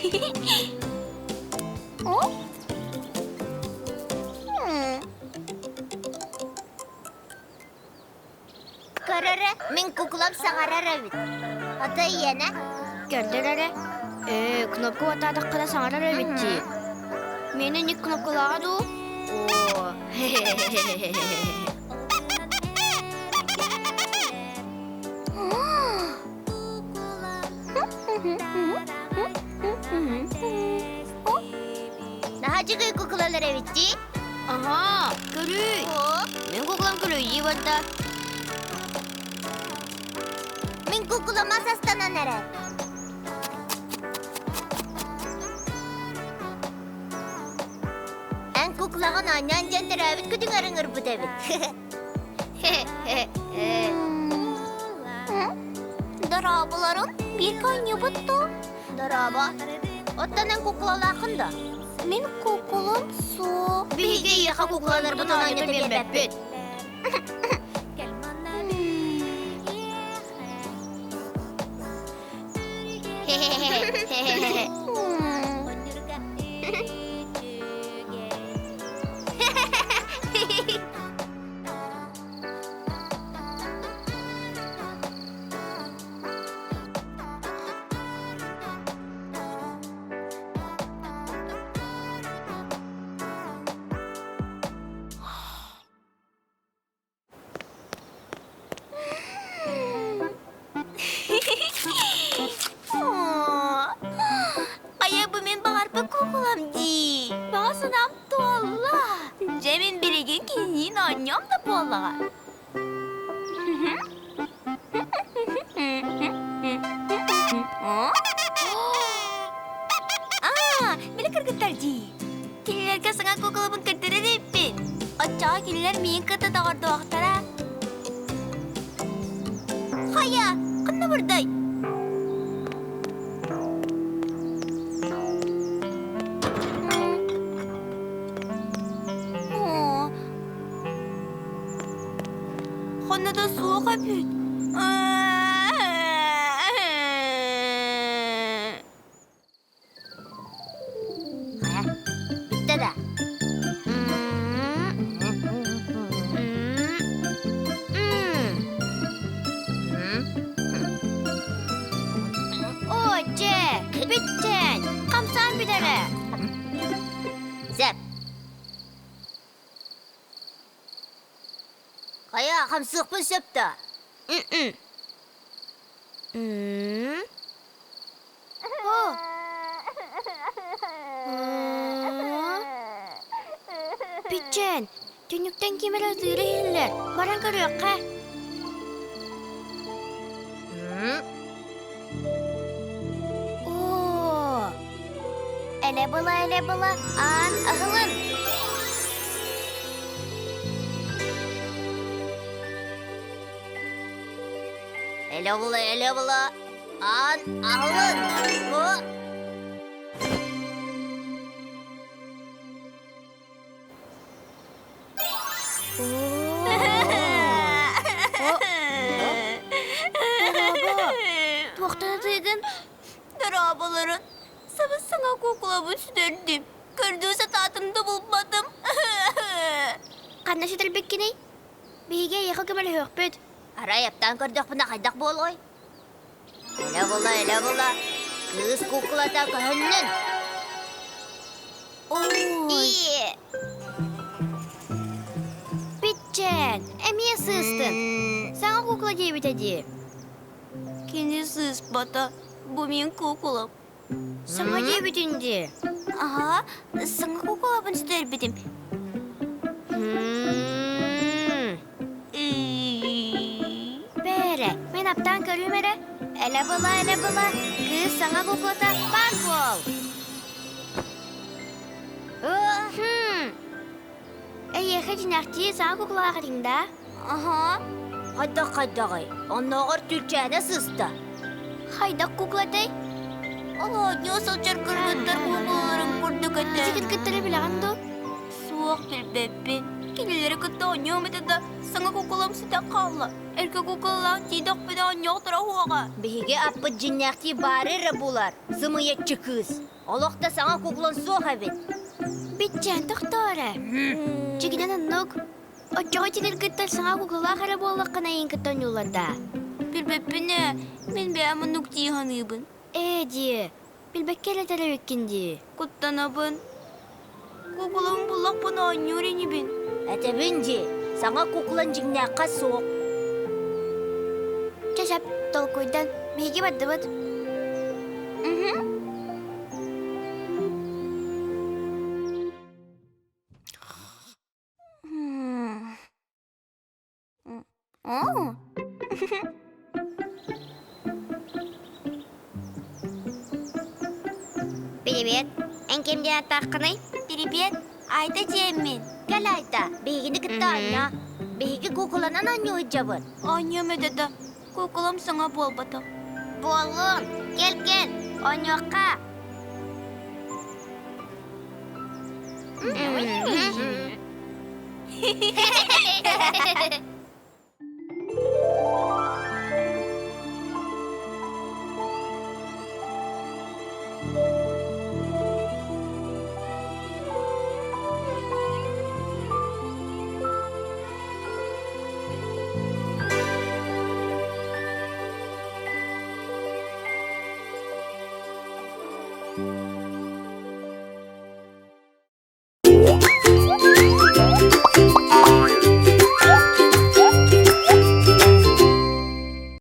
Көр эрэ, мин куклам саҥарар эбит. Ата ийэнэ? Көрдөр эрэ. Ээ, кнопка уоттаатаххына саҥарар эбит дии. Миэнэ ник кнопкалааҕа дуу? Оо. Наһаа үчүгэй куклалар эбит дии. Аһаа, көрүүй. Мин куклам көрүүй барда. Мин куклам ас астанан эрэр. Эн куклаҕын оонньоон диэн төрөөбүт күтүҥ ырыҥырбыт эбит. Дорооболорун биир оонньуубут дуу? Дорообо. Оттон эн куклалааххын да? Мин кукулум суох. Биһиги эйиэхэ куклаларбытын оонньото биэрбэппит. Хайа бу мин баҕарбыт куукулам дии. Баҕа санаам туолла. Дьэ мин билигин кининиин оонньуом да буоллаҕа. Аа, били кыргыттар дии. Кинилэргэ саҥа куукулабын көрдөрөр эбиппин. Оччоҕо кинилэр миигин кытта доҕордуохтара. Хайа, ханна бардай? Оо, ханна да суох эбит. Хайа, бүттэ да? Оо, дьэ, бүттэн, хамсаан бүтэрэ. Сөп. Хайа, хамсыахпын сөп да? Бүччээн, түннүктэн ким эрэ ытыыра иһиллэр, баран көрүөххэ. Оо, элэ-была, элэ-была, аан аһылын! Элэ-была, элэ-была, аан аһылын! Дорообо! Туохтан ытыыгын? Дорооболорун. Сабыс-саҥа куукулабын сүтэрдим. Көрдүү сатаатым да булбатым. Ханна сүтэрбиккиний? Биһиги эйиэхэ көмөлөһүөхпүт. Арай аптаан көрдөхпүнэ хайдах буолуой? Элэ-була, элэ-була, кыыс куукулата көһүннүн. Ой! Биччээн, эмиэ сыыстын. Саҥа кукла диэбитэ дии. Кини сыыспата, бу мин куукулам. Саҥа диэбитин дии. Аһаа, саҥа куукулабын сүтэрбитим. Бээрэ, мин аптаан көрүүм эрэ. Элэ-была, элэ-была, кыыс саҥа куклата баар буол. Эйиэхэ дьинэхтии саҥа куклаах этиҥ да? Аһаа. Хайдах хайдаҕый? Оннооҕор түрчээнэ сыста. Хайдах куклатай? Оонньуу сылдьар кыргыттар куукулаларын курдук этэ. Ити кыргыттары билэҕин дуо? Суох билбэппин. Кинилэри кытта оонньуом этэ да, саҥа куукулам сүтэн хаалла. Эргэ куукулалаах тиийдэхпинэ оонньуохтара уһуоҕа. Биһиги аппыт дьиҥнээхтии баары эрэ булар, сымыйаччы кыыс. Олох да саҥа куклан суох эбит. Биччээн тохтоо эрэ. Дьигинэн оннук. Оччоҕо тигиргиттэр саҥа куклалаах эрэ буоллаххына эйигин кытта оонньууллар даа? Билбэппин ээ, мин бэйэм оннук дии саныыбын. Ээ диэ, билбэккэ эрэ эбиккин дии. Куттанабын. Куукулабын буллахпына оонньуур инибин. Этэбин дии, саҥа куклан дьиҥнээххэ суох. Чэ сөп, толкуйдан, биһиги бардыбыт. О, Привет. Эн ким диэн аттааххыный? Привет, Айта диэммин. Кэл Айта, биһигини кытта оонньоо. Биһиги куукуланан оонньуу сылдьабыт. Оонньуом этэ да, куукулам саҥа буолбатах. Буоллун, кэл-кэл, оонньуохха.